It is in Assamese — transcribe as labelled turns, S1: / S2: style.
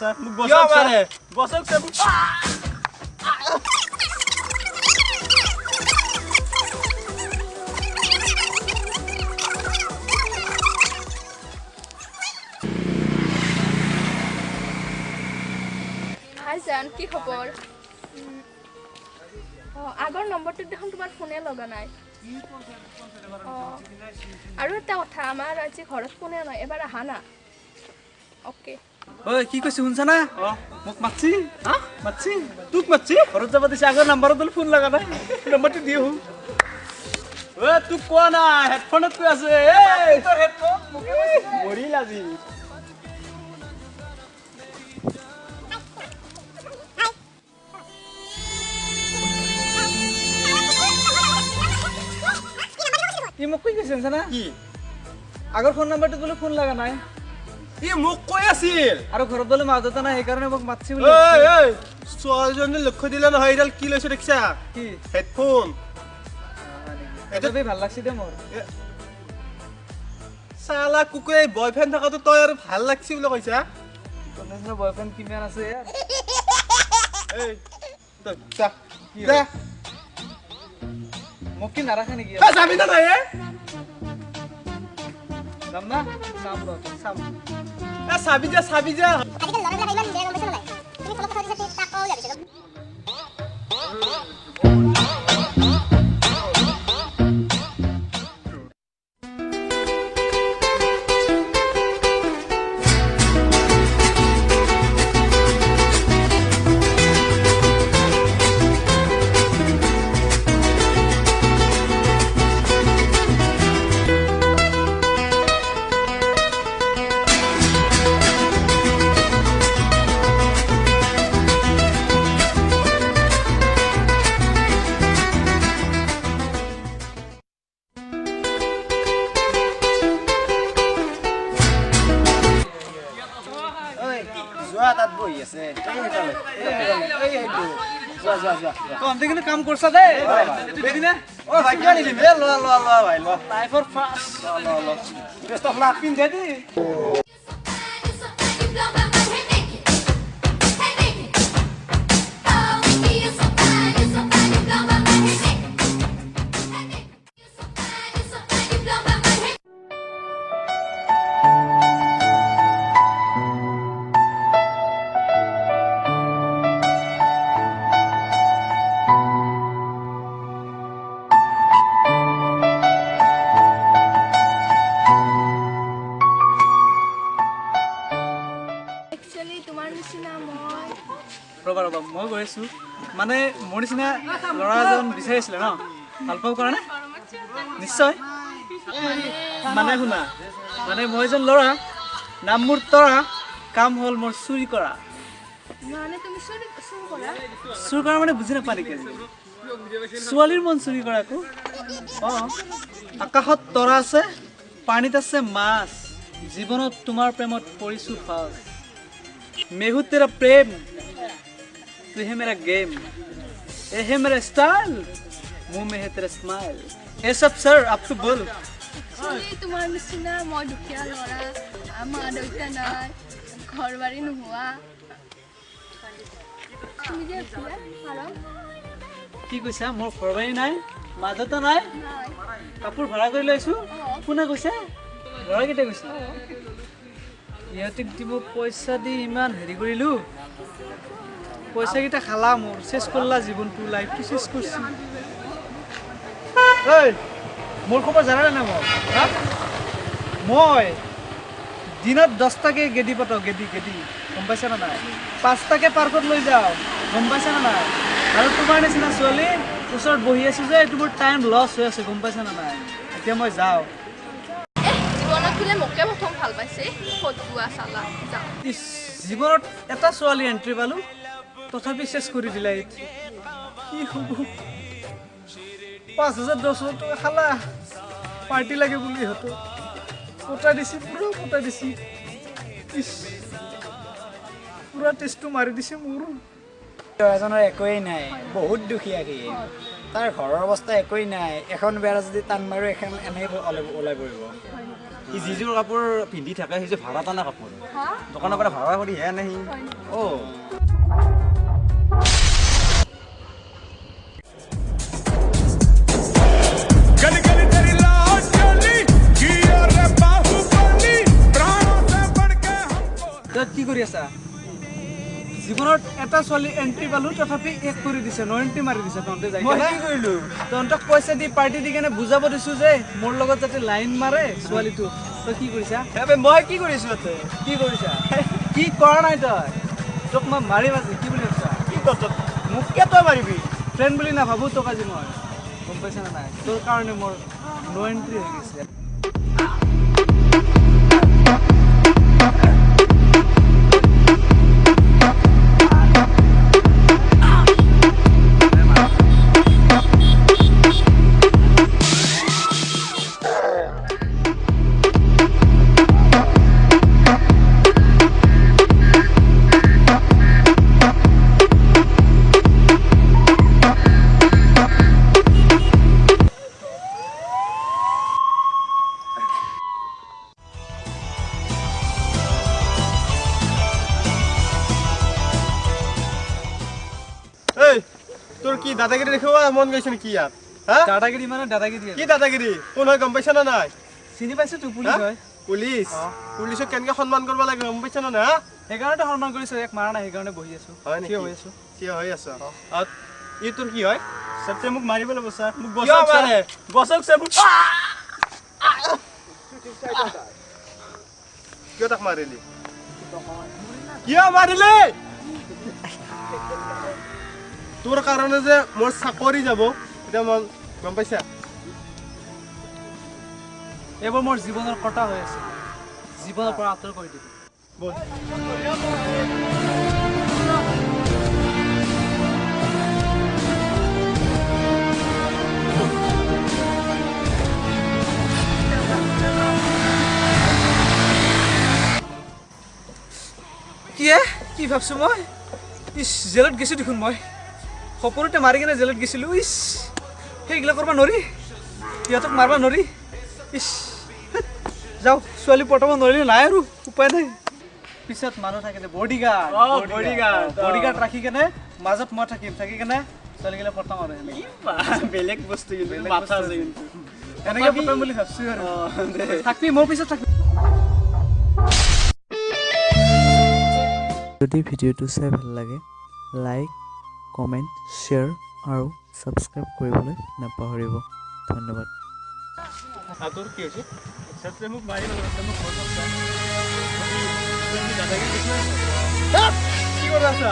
S1: ছাৰ, মোক বচাওক ছাৰ, বচাওক ছাৰ।
S2: হাই জান, কি খবৰ? অঁ, আগৰ নম্বৰটোত দেখোন তোমাৰ ফোনে লগা নাই। অঁ, আৰু এটা কথা, আমাৰ আজি ঘৰত কোনে নাই, এবাৰ আহা না। অ'কে।
S3: ঐ, কি কৈছে শুনছা না? মোক মাতছি।
S1: হা,
S3: মাতছি?
S1: তোক মাতছি?
S3: ঘৰত যাব দিছে, আগৰ নাম্বাৰত বোলে ফোন লগা নাই, নম্বৰটো দি আহোঁ।
S1: ঐ, তোক কোৱা নাই, হেডফোনত কৈ আছে। মৰিল আজি।
S3: ই মোক কি কৈছে শুনছা না?
S1: কি?
S3: আগৰ ফোন নাম্বাৰটোত বোলে ফোন লগা নাই।
S1: ই মোক কৈ আছিল।
S3: আৰু ঘৰত বোলে মা দেউতা নাই, সেইকাৰণে মোক মাতছি বুলি।
S1: ঐ ঐ, ছোৱালীজনী লক্ষ্য দিলে নহয়, এইডাল কি লৈছে দেখিছা?
S3: কি?
S1: হেডফোন।
S3: এইটো ভাল লাগছি দে মোৰ।
S1: চালা কুকুৰে, বয়ফ্ৰেণ্ড থকাটো তই আৰু ভাল লাগছি বুলি কৈছা?
S3: বয়ফ্ৰেণ্ড কিমান আছে?
S1: এই তই যা, যা।
S3: মোক কি নাৰাখে নেকি?
S1: যাবি না নাই?
S3: যাম না, চাম ৰ, চাম।
S1: এ চাবি যা, চাবি যা।
S4: তাত বহি আছে। যোৱা যোৱা যোৱা।
S3: তহঁতে কিন্তু কাম কৰছা দেই।
S4: অ ভাই, কিয় নিদিম? এ লোৱা লোৱা লোৱা ভাই, লোৱা।
S3: লাইফৰ ফাৰ্ষ্ট।
S4: লোৱা লোৱা। বেষ্ট অফ লাক, পিন্ধে দি।
S3: ৰ'বা ৰ'বা, মই গৈ আছোঁ। মানে মোৰ নিচিনা ল'ৰা এজন বিচাৰিছিলে ন, ভাল পাব কাৰণে নিশ্চয়। মানে শুনা, মানে মই এজন ল'ৰা, নাম মোৰ তৰা, কাম হ'ল মোৰ চুৰি কৰা। চুৰ কৰা মানে বুজি নাপা নেকি? ছোৱালীৰ মন চুৰি কৰা আকৌ। অঁ, আকাশত তৰা আছে, পানীত আছে মাছ, জীৱনত তোমাৰ প্ৰেমত পৰিছোঁ ফাৰ্ষ্ট। মেহু তেৰা প্ৰেম, तू है मेरा गेम, ये है मेरा स्टाइल, मुंह में है तेरा स्माइल। ये सब सर आप तो बोल।
S2: তোমাৰ নিচিনা মই দুখীয়া ল'ৰা, মা দেউতা নাই, ঘৰ বাৰী নোহোৱা। তুমি যে
S3: কি কৈছা? মোৰ ঘৰ বাৰী নাই, মা দেউতা নাই, কাপোৰ ভাড়া কৰি লৈছোঁ। কোনে কৈছে? ল'ৰাকেইটাই কৈছে। ইহঁতিক দিব পইচা দি ইমান হেৰি কৰিলোঁ, পইচাকেইটা খালা, মোৰ চেচ কৰলা জীৱনটো, লাইফটো চেচ কৰছি। ঐ, মোৰ খবৰ জানা নাই? মই দিনত 10টাকে গেদি পাতো, গেদি গেদি, গম পাইছা না নাই? 5টাকে পাৰ্কত লৈ যাওঁ, গম পাইছা না নাই? আৰু তোমাৰ নিচিনা ছোৱালী ওচৰত বহি আছোঁ যে, এইটো মোৰ টাইম লছ হৈ আছে, গম পাইছা না নাই? এতিয়া মই যাওঁ। জীৱনত এটা ছোৱালী এণ্ট্ৰি পালোঁ, তথাপি চেচ কৰি দিলা। কি হ'ব? 5000 10,000 টকা খালা, পাৰ্টি লাগে বুলি ইহঁতে পতাই দিছি, পুৰা পতাই দিছি। ইছ, পুৰা টেষ্টটো মাৰি দিছে মোৰ।
S4: ল'ৰাজনৰ একোৱেই নাই, বহুত দুখীয়া সি, তাৰ ঘৰৰ অৱস্থা একোৱেই নাই। এখন বেৰা যদি টান মাৰো, এখন এনেই ওলাই পৰিব। সি যিযোৰ কাপোৰ পিন্ধি থাকে সেইযোৰ ভাড়াত অনা কাপোৰ, দোকানৰ পৰা ভাড়া কৰিহে আনে সি। অঁ
S3: তই কি কৰি আছা? জীৱনত এটা ছোৱালী এণ্ট্ৰি পালো, তথাপি এক কৰি দিছে, ন এণ্ট্ৰি মাৰি দিছে। তহঁতে যাই
S1: কি কৰিলো?
S3: তহঁতক পইচা দি পাৰ্টি দি কেনে বুজাব দিছো যে মোৰ লগত যাতে লাইন মাৰে ছোৱালীটো। তই কি কৰিছা?
S1: মই কি কৰিছো? তই
S3: কি কৰিছা? কি কৰা নাই তই? তোক মই মাৰিম আজি। কি বুলি ভাবিছা?
S1: কি কৰ মোক কিয় তই মাৰিবি?
S3: ফ্ৰেণ্ড বুলি নাভাবো তোক আজি মই, গম পাইছা নে নাই? তোৰ কাৰণে মোৰ ন এণ্ট্ৰি হৈ গৈছে।
S5: তোৰ কি দাদাগিৰি দেখিব মন গৈছে নেকি ইয়াত?
S3: দাদাগিৰি মানে দাদাগিৰি
S5: কি দাদাগিৰি? কোন হয় গম পাইছা না নাই?
S3: চিনি পাইছো তো, পুলিচ হয়।
S5: পুলিচ? পুলিচক কেনেকে সন্মান কৰিব লাগে গম পাইছা না নাই?
S3: সেইকাৰণেতো সন্মান কৰিছো, এক মাৰা নাই, সেইকাৰণে বহি আছো। থিয় হৈ আছো।
S5: থিয় হৈ আছ। ই তোৰ কি হয়?
S1: ছাৰ মোক মাৰিব লাগিব ছাৰ, মোক বচাওক ছাৰ, বচাওক ছাৰ মোক।
S5: কিয় তাক মাৰিলি? কিয় মাৰিলি? তোৰ কাৰণে যে মোৰ চাকৰি যাব এতিয়া মই গম পাইছা।
S3: এইবোৰ মোৰ জীৱনৰ কটা হৈ আছে, জীৱনৰ পৰা আঁতৰ কৰি দিবি। কি কি ভাবছো মই? ইছ, জেলত গৈছো দেখোন মই। সপোনতে মাৰি কিনে জেলত গৈছিলোঁ। ইছ, সেইগিলা কৰিব নোৱাৰি, সিহঁতক মাৰিব নোৱাৰি। ইছ, যাওঁ, ছোৱালী পটাব নোৱাৰিলে নাই আৰু উপায় নাই। পিছত মানুহ থাকে যে বডিগাৰ্ড, বডিগাৰ্ড ৰাখি কেনে মাজত মই থাকিম, থাকি কেনে ছোৱালীগিলা পটাম আৰু সেনেকে।
S1: বেলেগ বস্তু কিন্তু, মাথা আছে কিন্তু।
S3: এনেকে পটাম বুলি ভাবছোঁ আৰু। থাকবি মোৰ পিছত থাকবি।
S6: যদি ভিডিঅ'টো চাই ভাল লাগে লাইক, কমেণ্ট, শ্বেয়াৰ আৰু ছাবস্ক্ৰাইব কৰিবলৈ নাপাহৰিব। ধন্যবাদ।
S5: তোৰ কি হৈছে?
S1: মোক মাৰিব লাগিব।
S5: কি কৰি আছা?